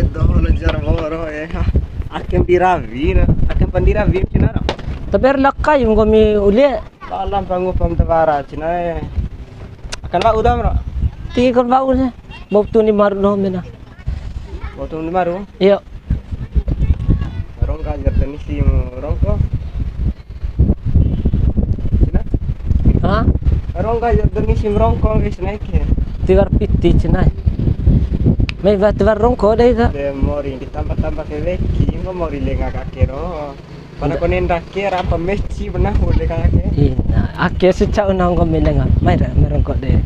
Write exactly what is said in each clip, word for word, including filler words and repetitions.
Doho lo jar woro e. Ake mpa rawi na, ake mpa rawi cina ro. Taber lakai nggomi ulie. Pala mpa ngupa ma da wara cina e. Akan wa'u dam ro. Ti kan wa'u ne. Bau tuni maru doho mena. Bau tuni maru? Iyo. Rongko aja tenis si rongko. Cina? Ha? Rongko aja tenis si rongko guys naik ya. Tiwara piti cina. Mai ba tiwara rongko dei ta. De mori ditambah-tambah ke weki, engko mori lenga kake ro. Pala kone ndake ra apa meci ba nahu lenga ake. Ina, ake si ca'u nahu nggomi lenga. Mai ra, mai rongko de.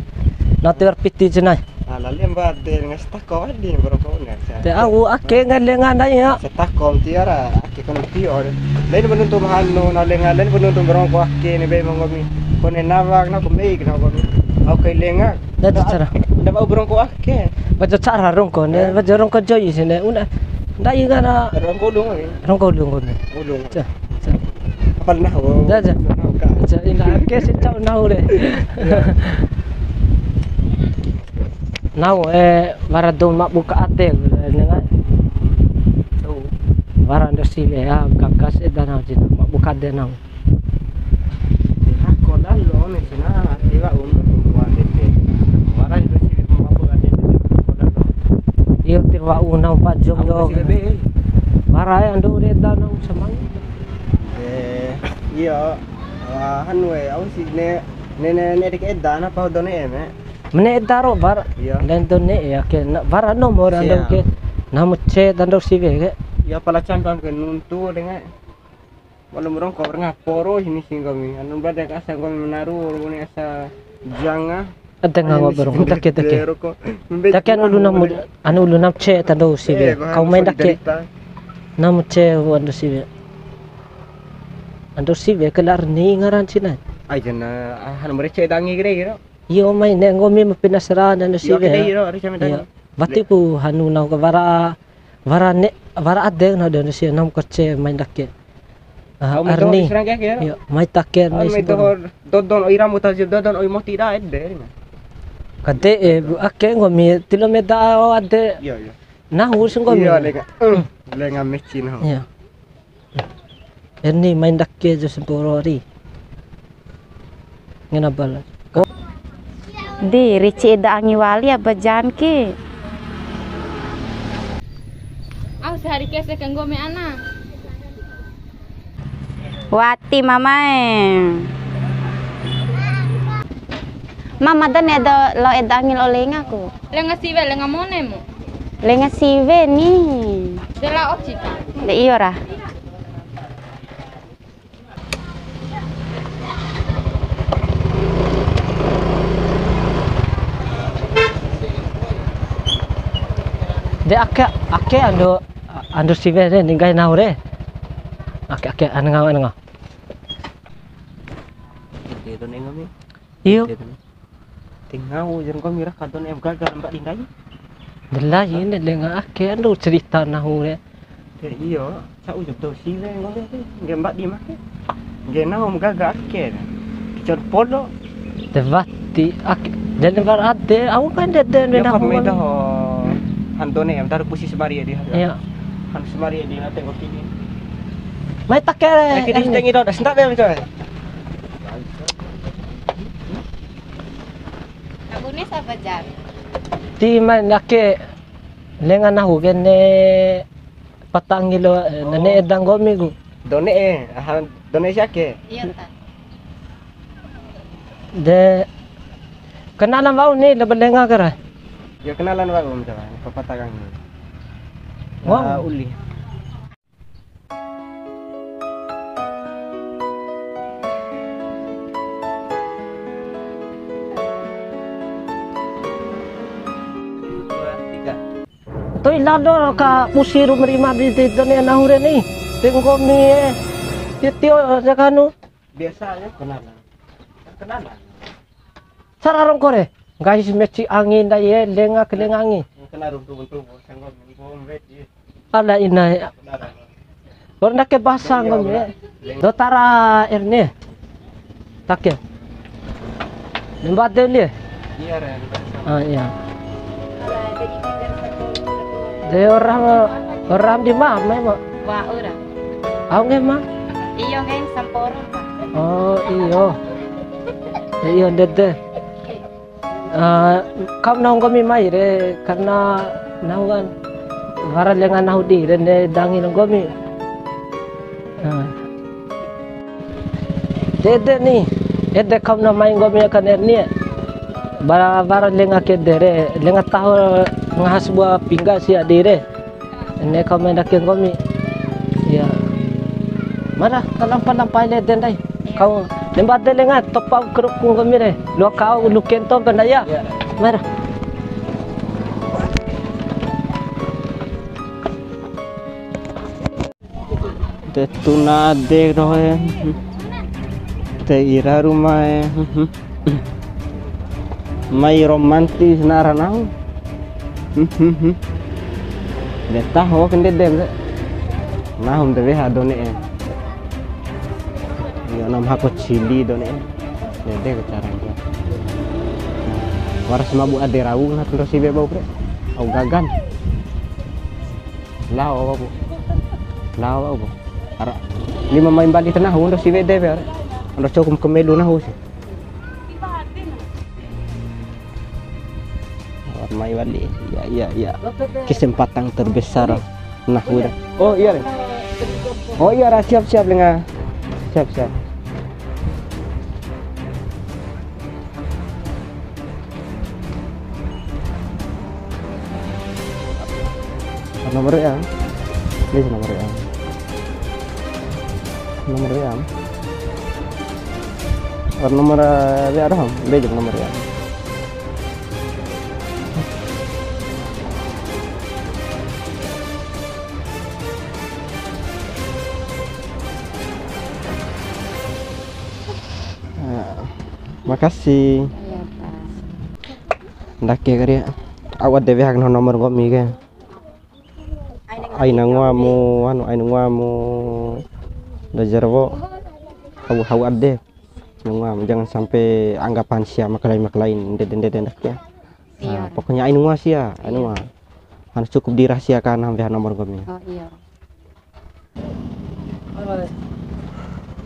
Na tiwara piti cina. Ala lemba de lenga setako wali ba rongko na. Te au ake ngan lenga ndai ya. Setako tiwara ake kono tio. Lain ba nuntu hanu na lenga, lain ba nuntu ba rongko ake ni be ma nggomi. Kone nawa na ko mei na nggomi. Au kai lenga. Nda cara. Nda bau ba rongko ake. Baca cara rongko ne, baca rongko joi sini. Una, ndai kana rongko ulung ni. Rongko ulung ni. Ulung. Ca, ca. Apal nahu. Ca, ca. Nahu ka. Ca, ina ake si ca'u nahu re. Iya. Nahu, eh, wara dou mabu ka ade, eh, nenga. Wara ndo siwe, ya, gagas eda nahu cina, mabu ka ade nahu. Hako lalo, me cina, tiwa'u ndo tumbuhan D P. Wara itu sih, mau apa kan dia, hako lalo. Iyo, tiwa'u nahu pajom yo. Wara ya, ando eda nahu samang. Eh, iyo. Wah, anu, eh, au si ne, ne, ne, ne, dek eda, na pau done eme. Mene eda ro, bar. Iyo. Lain done ya, ke, na, bar ando mora ando ke. Namu ce, dando siwe ke. Iyo, pala campam ke nuntu, dengan. Wa'ura rongko ra ngaha poro hini si nggomi. Anu bade aka asa nggomi ma naru, wa'ura bune asa janga. Ade ngawa barong, take, take. Take anu ulu namu, anu ulu nam ce tando siwe. Kau main dake. Namu ce ando siwe. Ando siwe ke lar ni ngaran cina. Ai jana, ah, anu mare ce dangi gere gero. Iyo mai ne nggomi ma penasaran ando siwe. Iyo, kita iro, harus sampai tadi. Wati pu hanu nahu ka wara, wara ne, wara ade na de sia nam kerce main dake. Ah, Arni. Iyo, mai take Arni. Mai doho dodon oi ramu taji dodon oi moti da ede. Kade e bu ake nggomi tilo meda o ade. Iyo, iyo. Nahu si nggomi. Iyo, lenga. Lenga meci nahu. Iyo. Erni main dake jo semporo ri. Ngena bala. Di, rici eda angi wali aba jan ke. Au sehari kese ke nggomi ana. Wati mamae. Mama da ne'e do lao eda angi lao lengaku. Lenga siwe, lenga monemu. Lenga siwe ni. De lao oci ka. De iyo ra. De ake, ake ando, ando siwe re, ni nggahi nahu re. Ake, ake, anu ngau, anu ngau. Ede to nenga mi. Iyo. Ede to. Ti ngau jar nggomi raka dou ne'e gaga mbadi ndai. Ndai, ini lenga ake ando cerita nahu re. De iyo, ca'u jam dou siwe nggomi ake. Ngge mbadi make. Ngge nahu ma gaga ake. Kicor podo. De wati ake. Jadi bar ade, au kan de de nahu. Mai doho. Han dou ne'e, ntar pusi semari ya dia. Iya. Han semari ya dia, tengok ini. Mai take. Eh, kita ini. Sitenge do, das ndak be coy. Abune sapa jar? Ti mai ndake lenga nahu ke ne patangi lo, eh, ne'e eda nggomi ku. Dou ne'e, aha, dou ne'e si ake? Iyo ta. De kenalan wa'u ni labo lenga kara. Yo kenalan wa'u coba, papa tagang ni. Wa'u. Ah, uli. To'i lalo ka pusi ru meri madi ti done nahu re ni. Ti nggomi e. Ti tio ja kanu. Biasa ya kenalan. Kenalan. Sara rongko re. Nggahi si meci angi ndai e, lenga ke lenga angi. Kena runtu-runtu, senggo minggu, mbet, iya. Ala ina e. Kena runtu. Baru ndake basa nggomi e. Dotara erne. Take. Lemba de li e? Iya, Ren. Ah, iya. De orang, orang di mana, Mak? Wa'ura. Au nggih, Mak? Iyo, nggih, samporo, Pak. Oh, iyo. Iyo, ndede. Eh, kau nahu nggomi mai re, karena nahu kan wara lenga nahu di re, ne dangi nggomi. Nah. Ede ni, ede kau na mai nggomi akan Erni e. Bara wara lenga kede re, lenga taho ngaha sabua pingga sia di re. Ene kau mai ndake nggomi. Iya. Mara, kalampa-lampa ele de ndai. Iya. Kau, lemba de lenga, topa keruku nggomi re. Lua kau, lu kento benda ya. Iya. Mara. De tuna ade doho e. De ira ruma e. Mai romantis na ra nahu. De taho ke ndede re. Nahu ma de weha dou ne'e. Iyo, nam hako cili dou ne'e. Ndede ke cara ede. Wara si mabu ade rau na tundro siwe bau re. Au gagan. Lao apa, Bu? Lao apa, Bu? Ara, lima mai bali tena, undo siwe de, be, ara. Undo cukup kemelu nahu si. Mai wali. Iya, iya, iya. Kesempatan terbesar nahu dah. Oh, iya, Re. Oh, iya, Ra. Siap, siap, lenga. Siap, siap. Nomor W A. Please, nomor W A. Nomor W A. Or nomor, eh, W A doho, be nomor W A. Nah, makasih. Iya, Pak. Ndake kali ya. Au ade weha nahu nomor nggomi ke. Aina ngoamu, anu, aina ngoamu da Jarwo. Hau, hau ade. Aina ngoamu, jangan sampai anggapan sia makalai-makalai, ndede-ndede ndake. Iya. Nah, pokoknya aina ngoa sia, aina ngoa. Anu cukup dirahasiakan, weha nomor nggomi. Oh, iya.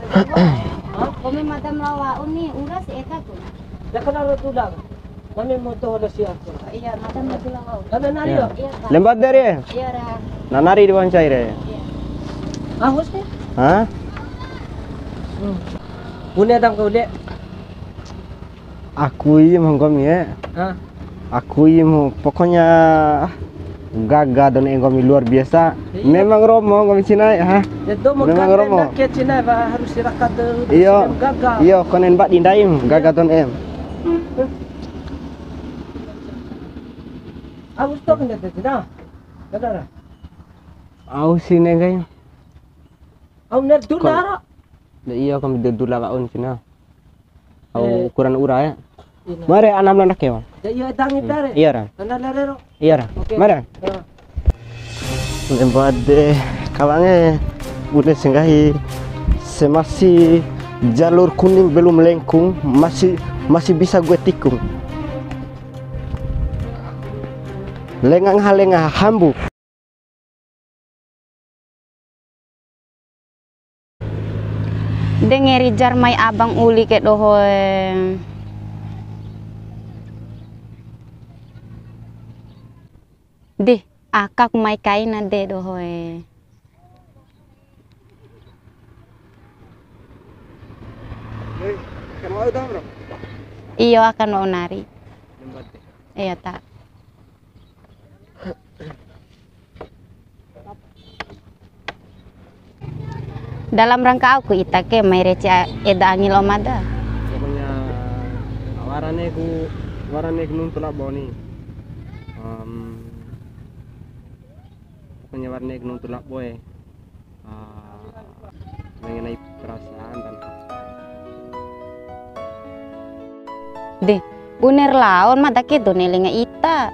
Hah? Nggomi mada ma lao wa'u ni, ura si eda ku. Ya kan ora tulang. Nggomi moto hola sia. Iya, mada ma lao wa'u. Kami nari yo? Iya, Pak. Lemba ade re? Iya, Ra. Na nari di wancai re? Iya. Ahus ni? Hah? Hmm. Bune dam kau de. Akui mu nggomi e. Hah? Akui mu, pokoknya, ah, gaga dou ne'e nggomi luar biasa. Iya. Memang romo nggomi cina e, ha? Ya, dou ma gaga. Memang romo. Ndake cina e, ba, harus sirakat dou. Iyo. Gaga. Iyo, konen ba di ndai mu, gaga dou ne'e. Agus to kan ndake cina. Benar. Au sine kai. Au ner dula ro. De iyo, kami de dula wa'un cina. Au ukuran ura ya. Mare anam lanak ya, Bang. De iyo, dangi dare. Iya, Ra. Tanda lere ro. Iya, Ra. Oke. Mare. Lemba de kawange bune senggahi semasi jalur kuning belum lengkung, masih, masih bisa gue tikung. Lenga ngaha lenga hambu. De ngeri jar mai abang uli ke doho e. Dih, akaku mai kaina de doho e. Iyo, akan wa'u nari. Iya, ta. Dalam rangka au ku ita ke mai reci a-, eda angi lao mada. Pokoknya wara ne'e ku, wara ne'e ku nuntu labo ni. Em, pokoknya wara ne'e ku nuntu labo e. Ah, mengenai perasaan dan de, bune ra laon mada ke dou ne'e lenga ita.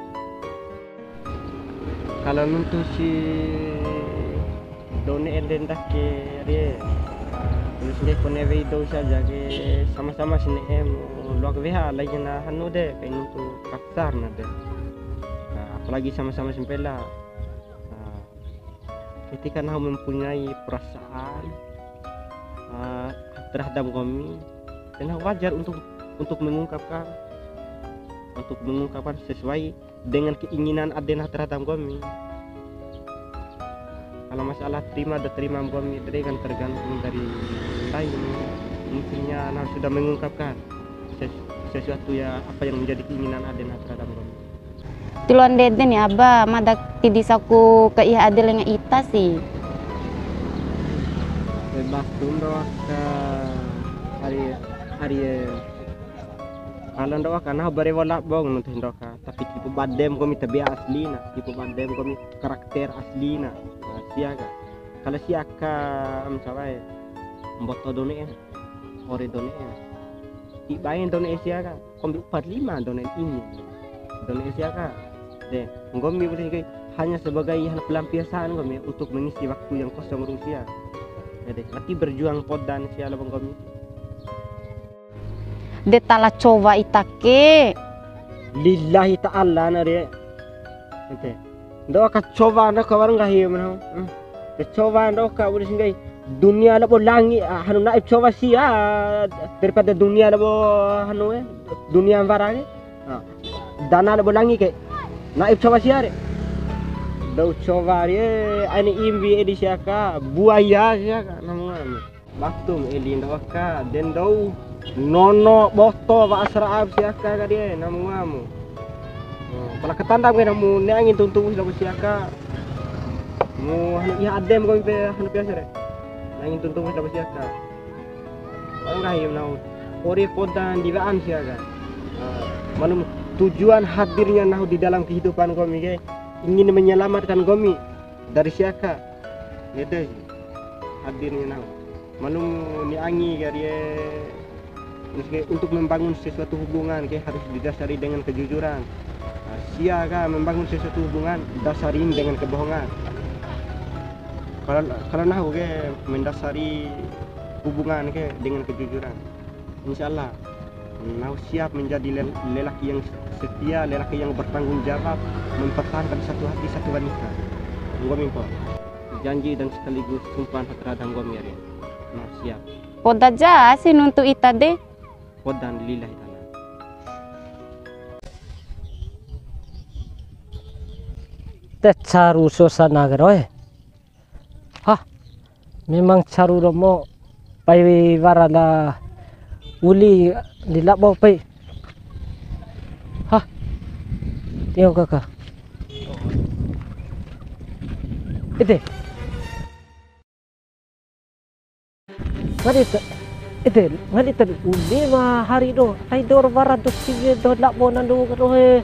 Kalau nuntu si dou ne'e ndake re, terus ngge'e kone wei dou saja ke sama-sama si ne'e mu loa ke weha, laina hanu de, kai nuntu kasar na de. Nah, apalagi sama-sama sampela. Ketika nahu mempunyai perasaan, eh, terhadap nggomi, dan nahu wajar untuk, untuk mengungkapkan, untuk mengungkapkan sesuai dengan keinginan ade nahu terhadap nggomi. Kalau masalah terima dan terima nggomi, itu kan tergantung dari lain. Mungkinnya nahu sudah mengungkapkan ses-, sesuatu ya, apa yang menjadi keinginan ade nahu terhadap nggomi. Tiloa ndede ni, Aba, mada ti disaku ka iha ade lenga ita si. Bebas tundo ka ari, ari, kalau ndoka nahu ba rewo labo nuntu ndoka, tapi tipu badem nggomi tabiat aslina, tipu badem nggomi karakter aslina. Nah, sia ka. Kalau sia ka, am, sawae, mboto dou ne'e, ore dou ne'e. Ti bae dou ne'e sia ka. Kombi upa lima dou ne'e ini. Dou ne'e sia ka. De, nggomi boleh kai hanya sebagai hana pelampiasan nggomi untuk mengisi waktu yang kosong ru'u sia. Ede, wati berjuang podan sia labo nggomi. De tala cowa ita ke. Lillahi ta'ala na re. Ente. Ndoka cowa ndoka wara nggahi mena. Hmm. Te cowa ndoka bune si nggahi. Dunia labo langi, ah, hanu na'e cowa sia, ah, daripada dunia labo hanu, eh, dunia wara ke. Ah, dana labo langi ke. Na'e cowa sia re. Dou cowa re, aina imbi edi sia ka, buaya sia ka, namu anu. Waktu eli ndoka, den dou nono boto wa'a sara'a sia ka kadi e, namu ngamu. Oh, pala katanda ke namu ne'e angi tuntu labo sia ka. Mu hanu iha adem ko pe hanu biasa re. Ne'e angi tuntu labo sia ka. Wa'u nggahi nahu. Ore podan di wa'an sia ka. Ah, malum tujuan hadirnya nahu di dalam kehidupan nggomi ke ingin menyelamatkan nggomi dari sia ka. Ede si hadirnya nahu. Malum ni angi kari e, maksudnya untuk membangun sesuatu hubungan ke harus didasari dengan kejujuran. Nah, sia ka membangun sesuatu hubungan dasarin dengan kebohongan. Kalau, kalau nahu ke mendasari hubungan ke dengan kejujuran. Insya Allah, nahu siap menjadi lel-, lelaki yang setia, lelaki yang bertanggung jawab, mempertahankan satu hati, satu wanita. Nggomi mpo. Janji dan sekaligus sumpah terhadap nggomi ari. Nahu siap. Poda ja si nuntu ita de. Podan lillahi ta'ala. Te caru suasana ke roe. Hah, memang caru romo, pai wara la uli di labo pai. Hah, tio kaka. Ede. Ngadi ta, ede, ngadi ta uli ma hari do. Ai dor wara do siwe do labo nando roe.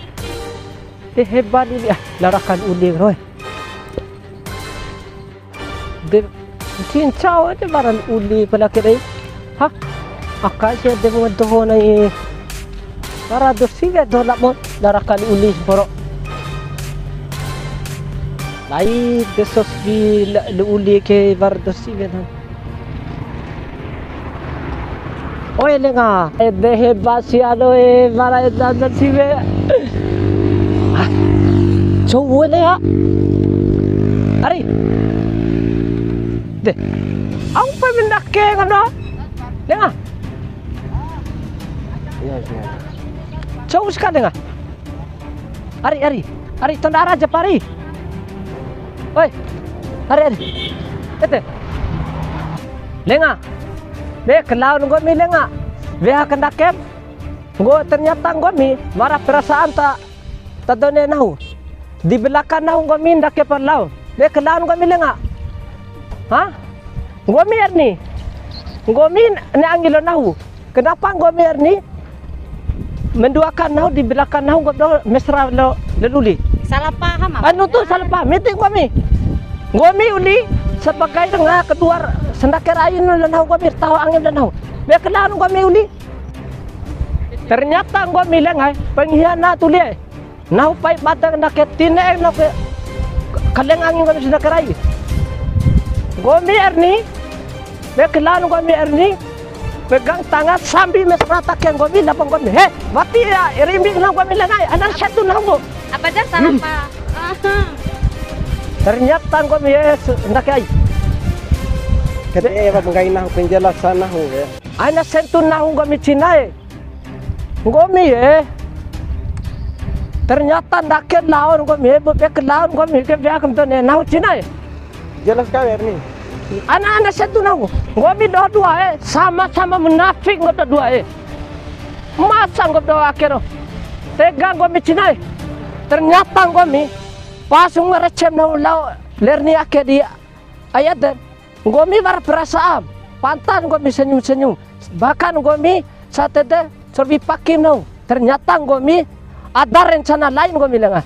De hebat uli, ah, larakan uli roe. De, cincau aja barang uli pala kira. Hah? Aka sia de mo doho nai. Wara do siwe do labo larakan uli poro. Lai de sos bi la, la uli ke wara do siwe na. Oe lenga, ede hebat sia doe, wara eda dan siwe. Ah, cowok lenga. Ari. De. Au pa mendake ngam doho? Lenga. Iya, iya. Cowok sika lenga. Ari, ari. Ari, tonda ara aja, Pari. Oi. Ari, ari. Ete. Lenga. Be, kelaun nggomi lenga. Weha kandakem. Nggo, ternyata nggomi wara perasaan ta, ta done nahu. Di belakang nahu nggomi ndake pa lao. Be, kelaun nggomi lenga. Hah? Nggomi Erni. Nggomi ne'e angi lo nahu. Kenapa nggomi Erni menduakan nahu di belakang nahu nggomi do mesra lo, lo uli? Salah paham apa? Anu tu salah paham. Miti nggomi. Nggomi uli sebagai lenga kedua sendake rai lo nahu nggomi taho angi lo nahu. Be kelaun nggomi uli. Ternyata nggomi lenga pengkhianat uli. Nahu pai bade ndake ti ne'e nahu ke kaleng angi nggomi sendake rai. Nggomi Erni, be kelaun nggomi Erni, pegang tangan sambil mesra ta ke nggomi, labo nggomi. He, wati ya, rimbi nahu nggomi lenga, anan satu nahu nggo. Apa jar salah, hmm, Pak? Aha. Ternyata nggomi e, ndake ai. Kete e, wa nggahi nahu penjelasan nahu e. Aina sentu nahu nggomi cina e. Nggomi e. Ternyata ndake laon nggomi e, bebek laon nggomi ke bea kem tone nahu cina e. Jelas kau Erni. Ana, ana sentu nahu. Nggomi doho dua e, sama-sama munafik nggomi doho dua e. Masa nggomi doho ake ro. Tega nggomi cina e. Ternyata nggomi pas unga recem nahu lao Lerni ake di ayat de. Nggomi wara perasaan, pantas nggomi senyum-senyum. Bahkan nggomi satete serbi pakim nahu. Ternyata nggomi ada rencana lain nggomi lenga.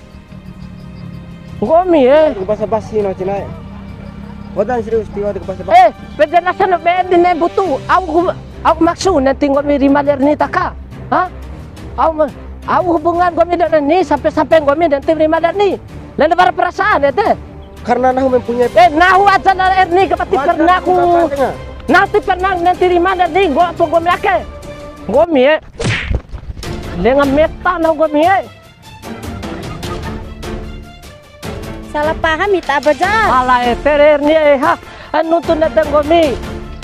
Nggomi e. Basa-basi no cina e. Wadan serius tiwa de basa-basi. E, penjelasan be di ne butu. Au, au maksud nanti nggomi rima Lerni ta aka. Ha? Au ma-, au hubungan nggomi Lerni sampe-sampe nggomi nanti rima Lerni. Lain wara perasaan ede. Karena nahu mempunyai. E, nahu aja na Erni ke pati pernah ku. Nahu ti pernah nanti rima Lerni, nggo apa nggomi ake. Nggomi e. Lenga meta nahu nggomi e. Salah paham ita Abah Jal. Ala e, tere Erni e, ha. Anu tu nete nggomi.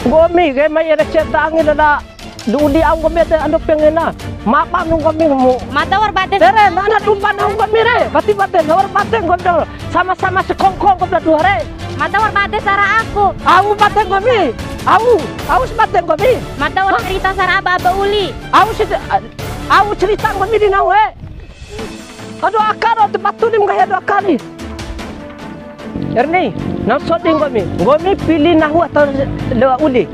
Nggomi ke mai ere ceta angi lala. Dudi au nggomi ede ando pengena. Mapa nu nggomi mu. Mada wa'ur bade. Tere, nana dumpa nahu nggomi re. Bati bade, wa'ur bade nggomi doho. Sama-sama sekongkong nggomi dua re. Mada wa'ur bade sara'a ku. Au bade nggomi. Au, au si bade nggomi. Mada wa'ur cerita sara'a ba Aba Uli. Au si, au cerita nggomi di nahu e. Ado aka ro, tempat tu ni nggahi ado aka ni. Erni, nahu sodi nggomi. Nggomi pili nahu atau Aba Uli?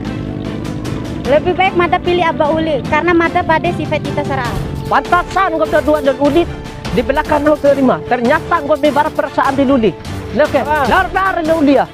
Lebih baik mada pili Aba Uli, karena mada bade sifat ita sara'a. Pantasan nggomi dua dan Uli di belakang nahu terima. Ternyata nggomi wara perasaan di Uli. Oke, lar lar Uli ya.